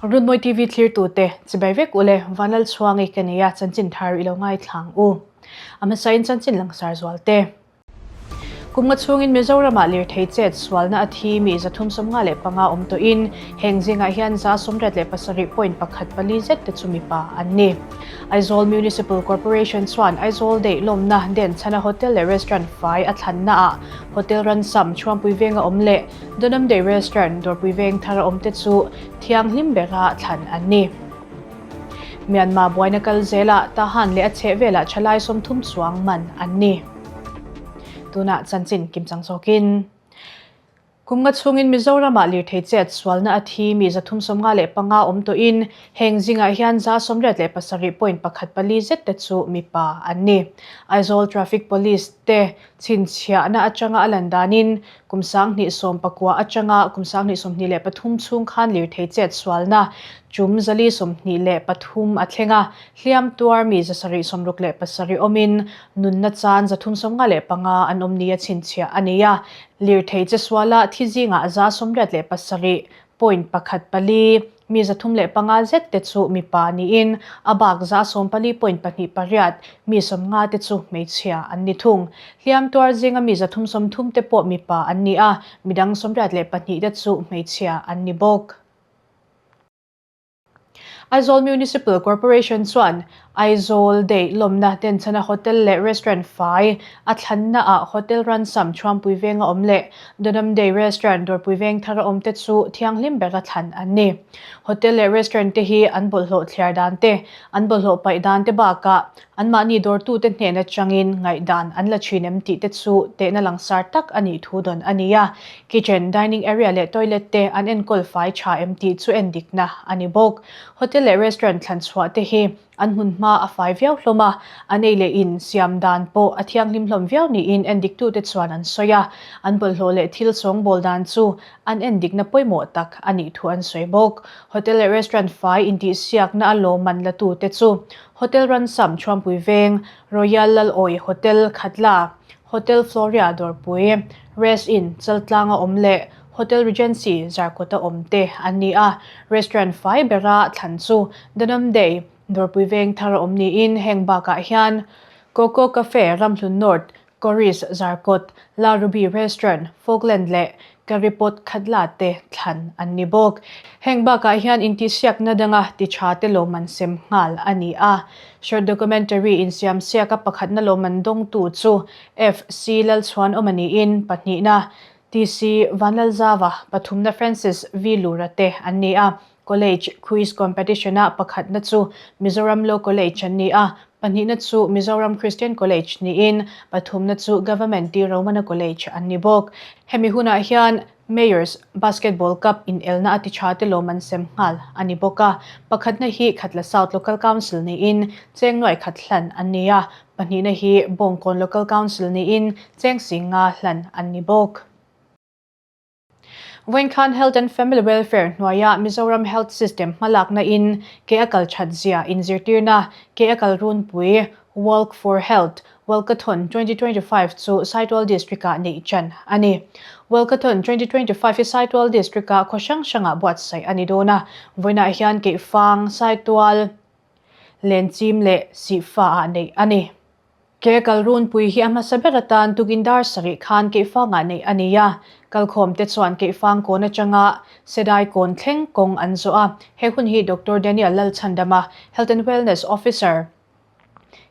Runmawi TV thlirtute, chibai vek ule, Vanlalchhuangi ka nei a, chanchin thar i lo ngaithlang u. A hmasain chanchin langsar zualte. Kum nga chhungin Mizoramah lirthei chet sualna a thi mi 355 awm tawhin heng zingah hian 87.14 zet te chu mipa an ni. Aizawl Municipal Corporation chuan Aizawl Day lawmna denchhana hotel leh restaurant fai a thlannaah Hotel Ransam Chhuampui Venga awm leh Donam Day Restaurant Dawrpui Veng thara awm te chu thianghlim bera thlan an ni. Myanmar buaina kal zelah Tahan leh a chhehvelah thalai 30 chuang man an ni. Tunah chanchin kimchang zawkin. Kum nga chhungin Mizoramah lirthei chet sualna a thi mi 355 awm tawhin heng zingah hian 87.14 zet te chu mipa an ni. Aizawl Traffic Police te chhinchhiahna atanga a lan danin kum 2019 atanga kum 2023 chhung khan lirthei chet sualna tum 423 a thleng a, hliam tuar mi 767 awmin nunna chan 355 an awm nia chhinchhiah a ni a. Lirthei che suala thi zingah 87.14 mi 305 zet te chu mipa niin a bak 14.28 mi 50 te chu hmeichhia an ni thung. Hliam tuar zinga mi 330 te pawh mipa an ni a, midang 82 te chu hmeichhia an ni bawk. Aizawl Municipal Corporation chuan Aizawl Day lawmna denchhana hotel leh restaurant fai a thlannaah Hotel Ransam Chhuampui Venga awm leh Donam Day Restaurant Dawrpui Veng thara awm te chu thianghlim bera thlan an ni. Hotel leh restaurant te hi an bawlhhlawh thliar dan te, an bawlhhlawh paih dan te bakah anmahni dawrtute hnen atangin ngaihdan an la thin em tih te chu tehna langsar tak a nih thu dawn a ni a. Kitchen, dining area leh toilet te an enkawl fai tha em tih chu endikna a ni bawk. Hotel leh restaurant thlan chhuah te hi an hmun hma a fai viau hlawm a, an ei leh in siam dan pawh a thianghlim hlawm viau niin endiktute chuan an sawi a. An bawlhhlawh leh thil sawngbawl dan chu an endikna pawimawh tak a nih thu an sawi bawk. Hotel leh restaurant fai intihsiakna a lawmman latute chu Hotel Ransam Chhuampui Veng, Royal Lalawi Hotel Khatla, Hotel Floria Dawrpui, Rest Inn Chaltlanga awm leh Hotel Regency Zarkawta awm te an ni a. Restaurant fai bera thlan chu Danam Day Dawrpui Veng thar a awm niin heng bakah hian Coco Cafe Ramhlun North, Coris Zarkawt, La Ruby Restaurant, Falkland leh Karipawt Khatla te thlan an ni bawk. Heng bakah hian intihsiakna danga ti tha te lawmman sem nghal a ni a. Short documentary insiamsiaka pakhatna lawmman dawngtu chu FC Lalchhuanawma niin pahnihna TC Vanlalzava, pathumna Francis V Lura te an ni a. College Quiz Competition-a pakhatna chu Mizoram Law College an ni a, pahnihna chu Mizoram Christian College niin pathumna chu Government T Romana College an ni bawk. Hemi hunah hian Mayor's Basketball Cup inelna a ti tha te lawm an sem nghal a ni bawk a. Pakhatna hi Khatla South Local Council niin cheng nuai khat hlan an ni a, pahnihna hi Bawngkawn Local Council niin cheng singa hlan an ni bawk. Vawinkhan Health and Family Welfare hnuaia Mizoram Health System hmalakna in ke a kal that zia inzirtirna ke a kal runpui Walk for Health Walkathon 2025 chu Saitual District-ah neih tan a ni. Walkathon 2025 hi Saitual District-a khaw hrang hrangah buatsaih a ni dawn a, vawiinah hian Keihfang, Saitual, Lenchim leh Sihfa-ah neih a ni. Ke kal runpui hi a hmasa ber atan tukin dar sarih khan Keihfangah neih a ni a, kalkhawmte chuan Keihfang kawn atanga Sedai kawn thleng kawng an zawh a. He hun hi Doctor Daniel Lalchhandama, Health and Wellness Officer,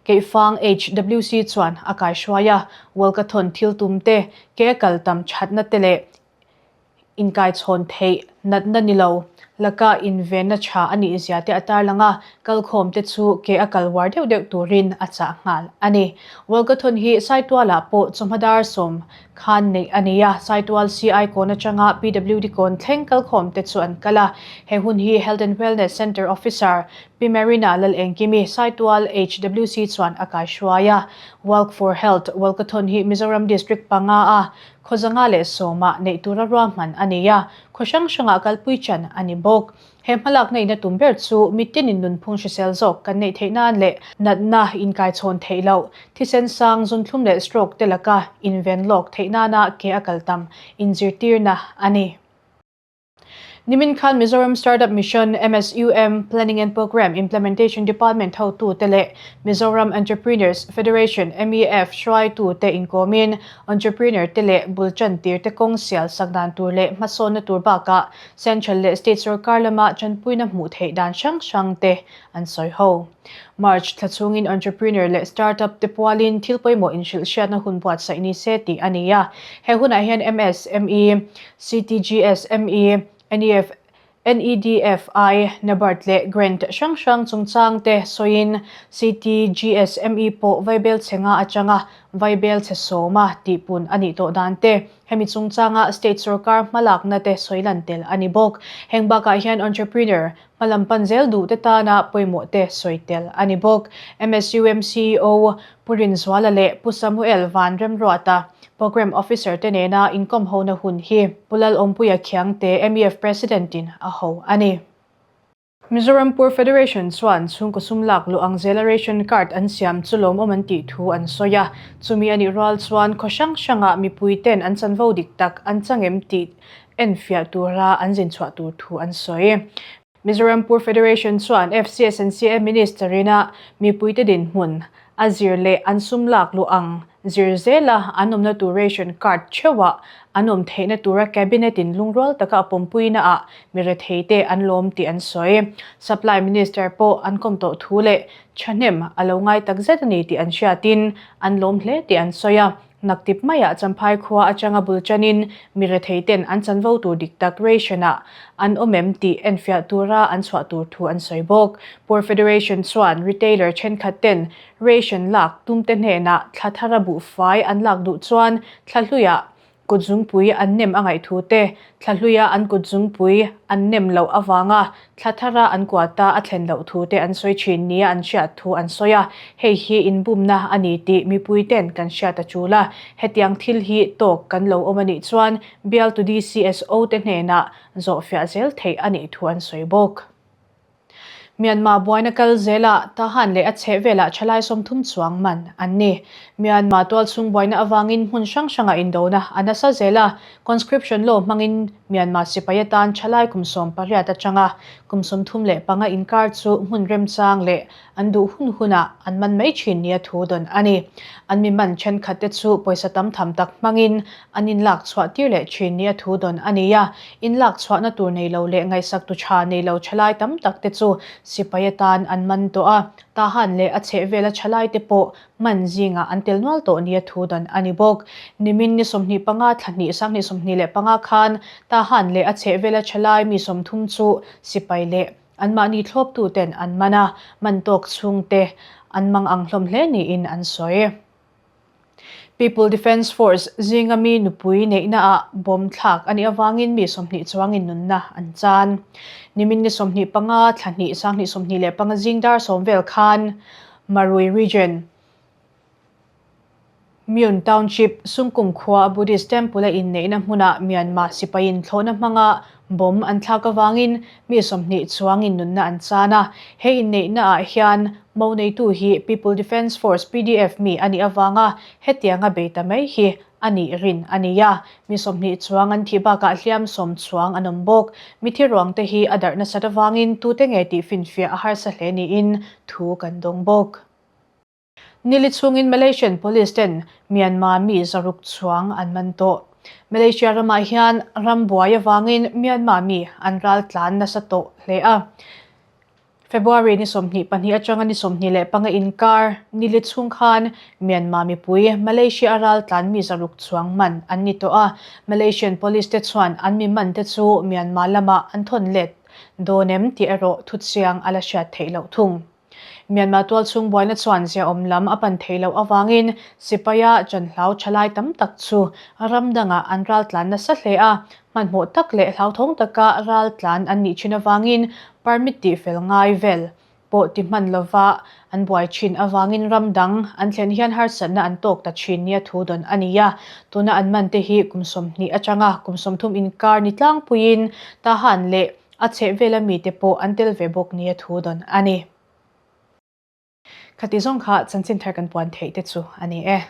Keihfang HWC chuan a kaihruai a, Walkathon thil tum te, ke kal tam thatna te leh inkaichhawn theih natna ni lo laka invenna tha a nih zia te a tarlang a, kalkhawm te chu ke a kal uar deuh deuh turin a chah nghal a ni. Walkathon hi Saitualah pawh chawhma dar sawm khan neih a ni a, Saitual CI kawn atanga PWD kawn thleng kalkhawm te chu an kal a, he hun hi Health and Wellness Centre Officer Pi Marina Lalengkimi, Saitual HWC chuan a kaihruai a. Walk for Health Walkathon hi Mizoram District panga a Khaw 110 ah neih tura ruahman a ni a, khaw hrang hrangah kalpui chan a ni bawk. He hmalakna in a tum ber chu mitinin nunphung hrisel zawk kan neih theih nan leh natna inkaichhawn theih loh, thisen sang, zunthlum leh stroke te laka inven lawk theih nana ke a kal tam inzirtirna a ni. Nimin khan Mizoram Startup Mission, MSUM, Planning and Programme Implementation Department hotute leh Mizoram Entrepreneurs Federation, MEF, hruaitute inkawmin entrepreneur te leh bul chantir te kawng sial sak dan tur leh hmasawnna tur bakah Central leh State sorkar lama tanpuina hmuh theih dan hrang hrang te an sawi ho. March thla chhungin entrepreneur leh startup te pualin thil pawimawh inhrilh hriatna hun buatsaih ni se tih a ni a. He hunah hian MSME, CTGSME, NEF, NEDFI, NABARD leh grant hrang hrang chungchang te sawiin CTGSME pawh vaibel chhe nga atanga vaibel chhe sawma tihpun a nih tawh dan te, hemi chungchanga state sorkar hmalakna te sawi lan tel a ni bawk. Heng bakah hian entrepreneur Hmalam pan zel duh te tana pawimawh te sawi tel a ni bawk. MSUM CEO Pu Rinzuala leh Pu Samuel Van Remruata, Programme Officer te nena inkawm hona hun hi Pu Lalawmpuia Khiangte, MEF President in a ho a ni. Mizoram Poor Federation chuan chhungkaw sum lak luh ang zela ration card an siam chu lawmawm an tih thu an sawi a, chumi a nih rual chuan khaw hrang hrangah mipui ten an chanvo dik tak an chang em tih enfiah tura an zin chhuah tur thu an sawi. Mizoram Poor Federation chuan FCSNCA Minister ina mipuite dinhmun a zir leh an sum lak luh ang zir zela an awmna tur ration card theuhah an awm theihna tura Cabinet in lungrual taka a pawmpuina ah mi retheite an lawm tih an sawi. Supply Minister pawh an kawm tawh thu leh thahnem a lo ngai takzet a ni tih an hriatin an lawm hle tih an sawi a. Naktip maiah Champhai khua atanga bul chanin mi retheiten an chanvo tur dik tak ration-ah an awm em tih enfiah tura an chhuah tur thu an sawi bawk. Poor Federation chuan retailer thenkhat ten ration lak tumte hnenah thla thara buhfai an lak duh chuan thla hluiah kutzungpui an nem a ngaih thu te, thla hluia an kutzungpui an nem loh avanga thla thara an kuata a thlen loh thu te an sawi thin nia an hriat thu an sawi a, hei hi inbumna a ni tih mipui ten kan hriat a tul a, hetiang thil hi tawk kan lo awm a nih chuan bialtu DCSO te hnenah zawhfiah zel theih a nih thu an sawi bawk. Myanmar buaina kal zelah Tahan leh a chhehvelah thalai 30 chuang man an ni. Myanmar tualchhung buaina avangin hmun hrang hrangah indona a nasa zel a, conscription law hmangin Myanmar sipai atan thalai kum 18 atanga kum 35 inkar chu hmun remchang leh an duh hun hunah an man mai thin nia thu dawn a ni. An mi man thenkhatte chu pawisa tam tham tak hmangin An inlak chhuah tir leh thin nia thu dawn a ni a, inlak chhuahna tur nei lo leh ngaihsak tu tha nei lo thalai tam tak te chu sipai atan an man tawh a, Tahan leh a chhehvela thalai te pawh man zingah an tel nual tawh nia thu dawn a ni bawk. Nimin ni 25 thla hnih 2025 khan Tahan leh a chhehvela thalai mi 30 chu sipai leh anmahni thlawptu ten an man a, man tawk chhungte an mang ang hlawm hle niin an sawi. People Defence Force zinga mi nupui neihnaah bomb thlak a nih avangin mi 20 chuangin nunna an chan. Nimin ni 25 thla hnih 2025 zing dar sawm vel khan Marui Region, Myun Township, Sungkum khua Buddhist Temple a inneihna hmunah Myanmar sipaiin thlawhna hmanga bomb an thlak avangin mi 20 chuangin nunna an chan a. He inneihnaah hian Mo neitu hi People Defence Force, pdf, mi a nih avanga hetianga bei ta mai hi a nih rin a ni a. Mi 20 chuang an thih bakah hliam sawm chuang an awm bawk. Mithi ruangte hi a darh nasat avangin tute nge tih finfiah a harsa hle niin thu kan dawng bawk. Nili chhungin Malaysian Police ten Myanmar mi 600 chuang an man tawh. Malaysia ramah hian ram buai avangin Myanmar mi an ral tlan nasa tawh hle a. February ni 22 atanga ni 25 inkar nili chhung khan Myanmar mipui Malaysia a ral tlan mi 600 chuang man an ni tawh a. Malaysian Police te chuan an mi man te chu Myanmar lamah an thawn let dawn em tih erawh thuchiang a la hriat theih loh thung. Myanmar tualchhung buaina chuan ziaawm lam a pan theih loh avangin sipaia chanhlau thalai tam tak chu ram dangah an raltlan nasa hle a, hmanhmawh tak leh hlauthawng taka raltlan an nih thin avangin permit tihfel ngai vel pawh ti hman lova an buai thin avangin ram dang an thlen hian harsatna an tawk ta thin nia thu dawn a ni a. Tuna an man te hi kum 20 atanga kum 30 inkar ni tlangpuiin Tahan leh A chhehvela mite pawh an tel ve bawk nia thu dawn a ni. Khati zawng kha chanchin thar kan puan theih te chu a ni e.